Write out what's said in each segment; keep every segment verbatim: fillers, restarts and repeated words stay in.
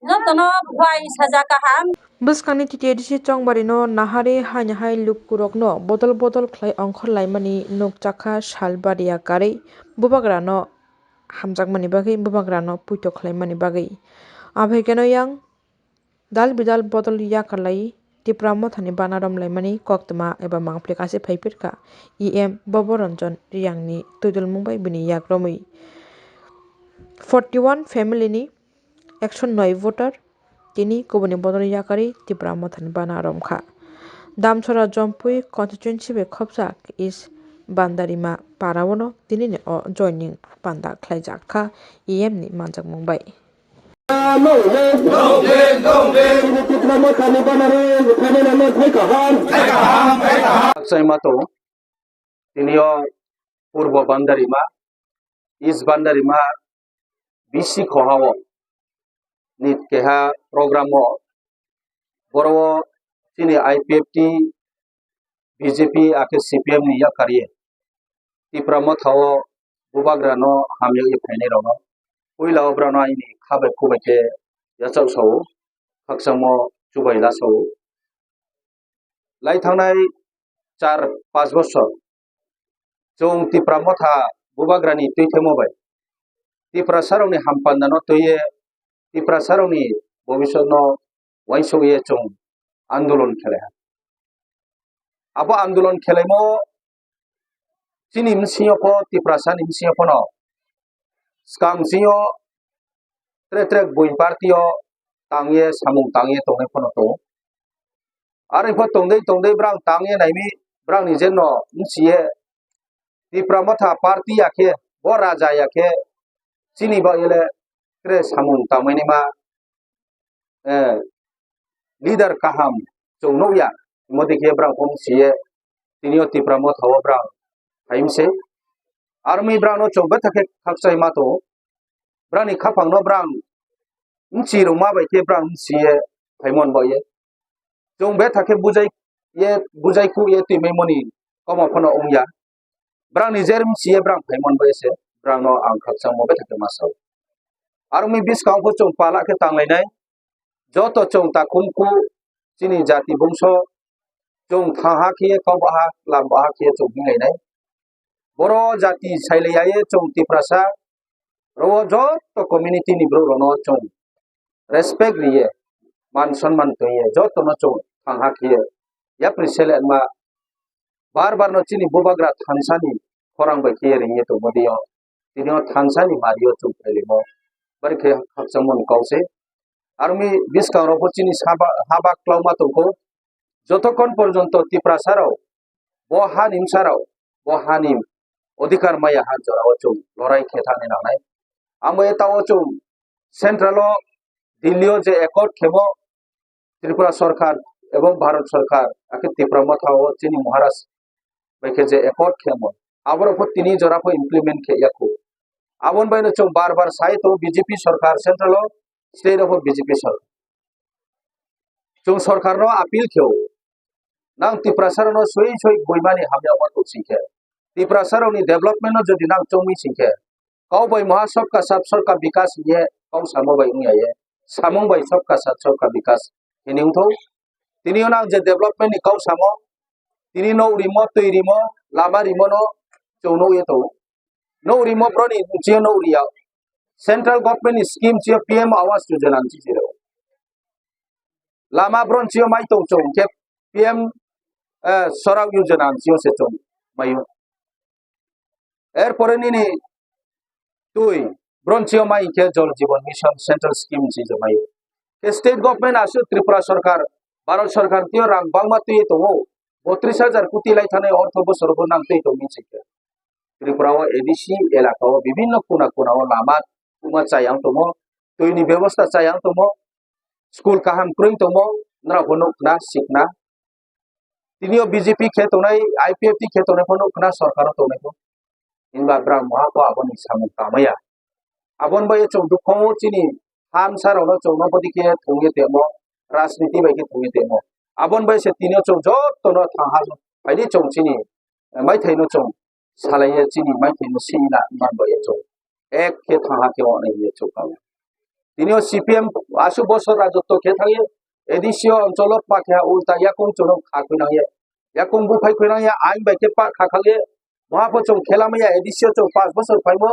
Jotono buai saja kaham. Bwskangni T T A D C chongbarino nahari haino hai lukurokno bodol bodol khlai ongkhor laimani nukjakha salbari yakarwi bubagrano hamjakmani bagwi, bubagrano puito khlaimani bagwi. Abhaikeno yang dal bidal bodol yakarlai Tipra Mothani bana romlaimani koktwma eba mangpli kasi phaiphirkha E M Bobo Ranjan Riyangni twidulmung bai bini yak romwi. Forty one family ni ekso noi voter tini kubuni bodol yakarwi Tipra Mothani bana romkha. Damsora Jompui constituency bai khopjak East Bandarima parao no tinini o joining panda khlaijakha E M ni manjakmung bai. Khakchangma tongo. Tini o Purbo Bandarima, East Bandarima, B C Khoha o ni keha program o boro o chini I P F T, B J P akhe C P M ni yakarwi Tipra Motha o bubagrano hamyakwi phainai rokno puila o brano aini kha bai khu bai khe yachak sao, khakchangmo chubai la sao. Lai thangnai char panch bosor chwng Tipra Motha bubagrani twi themo bai Tiprasarokni hampandano twiwi Tiprasarokni bobiswtno uansukwi chwng andolon khelai ha. Abo andolon khelaimo chini bwskango pho, Tiprasani bwskango phano swkang sio tre tre buini party o tangwi samung tangwi tongnai phano tongo. Aroni pho tongdwi tongdwi brang tangwi naimi, brangni jeno bwskango Tipra Motha party ya khe, bo raja ya khe chini bagwi le tre samung tangmani ma, eh, leader kaham chwng nukya, modi khe brang phone siye, tini o Tipra Motha o brang phaimse. Armi brang no chwng betha khe khakchai ma tongo, brang ni khaphang no brang mchi rwma bai khe brang mchi ye phaimon bo ye. Chwng betha khe bujai ye, bujai khu ye twi mai moni komo phano wngya. Brang ni jer mchi ye brang phaimon bo ye se, brang no ang khakchangmo betha khe ma sao. Armi bwskango pho chwng pala khe tanglainai. Joto chwng takhum khu chini jati bungso chwng thangha khe kau baha, lam baha khe chwng hinlainai. Boro jati sailaiya ye chwng Tiprasa, ro joto community ni borok rokno chwng respect riye, man sonman twiye, jotono chwng thangha khe yapri selengma bar bar no chini bubagra thansani khorang bai khe ringye tongmo diyo. Tini o thansani mario chwng phailimo, bari khe khakchangmani kau se. Armi bwskango pho chini saba, haba klauma tongkho. Jotokhon porjonto Tiprasa rok bo hani bwsa rok, bo hani odhikar maya ha jorao chwng lorai khe thangni nangnai. Amo etao chwng central o Delhi o je accord khemo Tripura Sarkar ebong Bharat Sarkar, akhe Tipra Motha o chini Maharaj bai khe je accord khemo, aborok pho tini jora pho implement khe ya khu. Aboni bai no chwng bar bar sai tongo B J P sarkar central o, state o pho B J P sarkar. Chwng sarkar no appeal khe o, nang Tiprasa rok no sui sui buimani hamya wngma tong sing khe, Tiprasa rok ni development no jodi nang chongwi sing khe, kau bai moha sabka sath sabka bikas hiye kau samo bai wngya ye, samung bai sabka sath sabka bikas hini wngthok. Tini o nang je development ni kau samo, tini nok rimo, twi rimo, lama rimo no chwng nukye tongo. Nok rimo broni chiyo nok riya. Central government ni scheme chiyo P M Awas Yojana ni chichiro. Lama bron chiyo mai tong chwng khe P M, eh, Sadak Yojana ni chiyo se chwng mayo. Erpore nini twi bron chiyo mai khe Jal Jeevan Mission central scheme ni chichiro mayo. Khe state government aswk Tripura sarkar, Bharat sarkar twiyo rang bangma twiwi tongo, botris hajar koti lai thanai ortho bosoro bo nang twi tongwi se khe. Tripura o A D C elaka o bibhinno kuna kuna o lama tungma chayang tongo, twi ni bebosta chayang tongo, school kaham kwrwng tongo, norok bo nuk khna, sik khna. Tini o B J P khe tongnai, I P F T khe tongnai phano khna, sarkar o tongnai pho. Hinba brang moha pho aboni samung tangmaya. Aboni bai chwng dukho o chini ha bwsa rok no chwng no bwdwi khe thwngwi tongmo, rajniti bai khe thwngwi tongmo. Aboni bai se tini o chwng joto no thang ha phaidi chwng chini maithai no chwng salai ye chini maithai no sina man bai chwng ek khe thang ha khe o nai ye chwng kamo. Tini o C P M aswk bosor rajotwo khe thangwi A D C o oncholo pakha ulta yakung chwngno kha khwinangya. Yakung buphai khwinangya, ain bai khe pa kha khangya. Moha pho chwng khela maya A D C o chwng paanch bosor phaimo.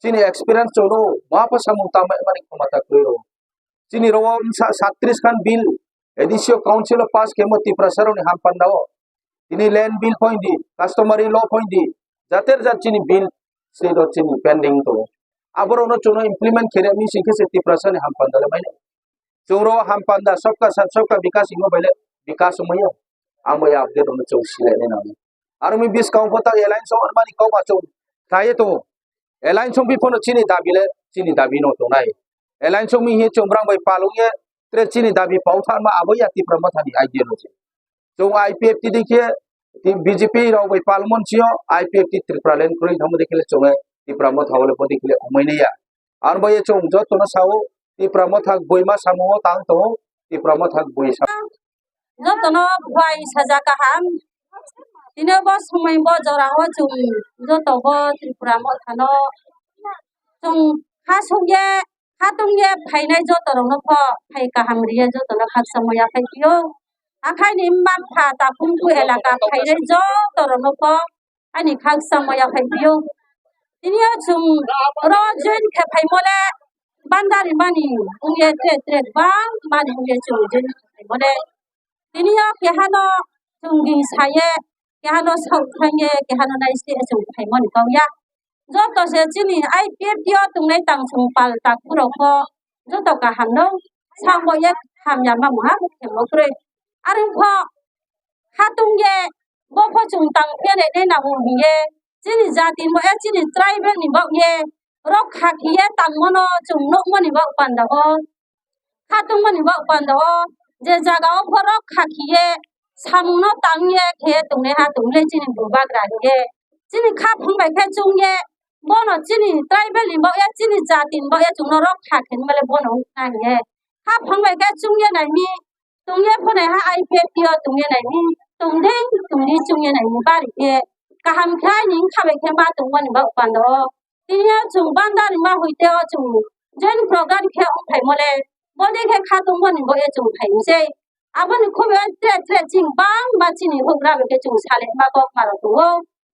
Chini experience chwngno moha pho samung tangmani khomata kwrwi rw. Chini rw o wngsa satris khan bill A D C o council o pass khemo Tiprasa rokni hampanda o. Tini land bill pho hindi, customary law pho hindi, jater jat chini bill state o chini pending tongo. Aborokno chwngno implement khe rwmani singkhe se Tiprasa ni hampanda le mani. Chwng rw o hampanda sabka saath sabka bikas himo bai le bikas wngmaya. Ang bai update rwno chwng silainai nango. Aro mi buskang pho tak alliance o mani kok ma chwng khlaiwi tongo. Alliance wngwi phano chini dabi le chini dabi no tongnai. Alliance wngwi hinkhe chwng brang bai palwngya, tre chini dabi pau tharma abo ya Tipra Motha ni ideology. Chwng I P F T dikhe B J P rok bai palmon sio I P F T Tripura land kwrwi thangma dikhe le chwng Tipra Motha le bo dikhe le wngmani ya. Aro bai chwng joto no sao Tipra Motha bui ma samungo tang tongo Tipra Motha bui sa. Jotono bai saja kaham. Tini bo somoi bo jora o chwng joto bo Tripura Motha no chwng ha songye, ha tongye phainai joto rok no pho phai kaham riya joto no khaksa moya phai pio. Akhai ni mma pha ta phung phu elaka phainai joto rok no pho ani khaksa moya phai pio. Tini o chwng ro join khe phaimo le bandari mani wngye tre tre bang mani wngye chwng join khe phaimo le. Tini o kehano chwng di saye, kehano sok thangye, kehano naisle chwng phaimani kok ya. Joto se chini I P F T o tongnai tang chwng pal tak phurok pho joto kaham no sambo ye hamya ma muha khemo kwrwi. Arwng pho khatung ye bo pho chwng tang phene nai nango hiye chini jati ni bo e chini tribal ni bok ye rok kha khiye tang mano chwng nuk mani bok panda o. Kha tongmani bok panda o je jaga o borok kha khiye samung no tang ye khe tongnai ha tongle chini bubagra hiye chini kha phung bai khe chwng ye bono chini tribal ni bok ya chini jati ni bok ya chwng no rok kha khe male bono wngkha hiye kha phung bai khe chwng ye nai mi tong ye phone ha I P F T o tong ye nai mi tong dei tong di chwng ye nai mi bari khe kaham khe ai ni wngkha bai khe ma tongmani bok panda o. Tini o chwng bandar ma hoi te o chwng join program khe wng phaimo le boni khe kha tongmani bo e chwng phai se. Aboni khoboi tre tre chwng bang ma chini hugra bai khe chwng sale ma kok ma rok tongo.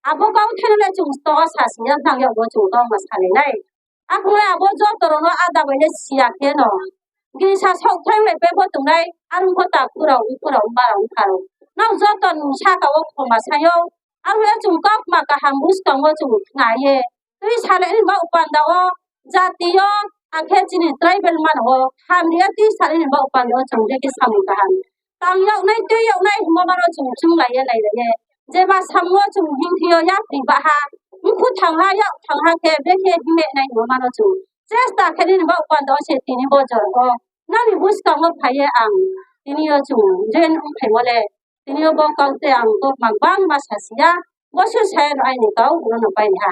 Abo kok theno le chwng to sa sini yang thang yo bo chwng kok ma sale nai. Akhwlai abo joto rok no ada bai le siya khe no. Gisa sok thang le pe bo tongnai arung kho ta phura u phura u bara u pharo. Nang joto ni saka o khoma sayo. Abo ya chwng kok ma kaham buskang o chwng khna ye. Twi sale ni bok panda o jati o akhe chini tribal mano o hamri ya twi sale ni bok panda o chwng je khe samung kaham. Tang yoknai twi yoknai hwnba mano chwng chwng lai ye lai lai ye. Jeba samung o chwng himthwi o yapri baha wngkhu thang ha yak thang ha khe bekhe hime nai hwnba mano chwng chesta khe nini bok panda o se tini bojor o nani buskang o phai ye ang tini o chwng je wng phaimo le. Tini o bo kok tei ang kok ma bangma sa siya, bo se sai rw aini kok bono pai ha.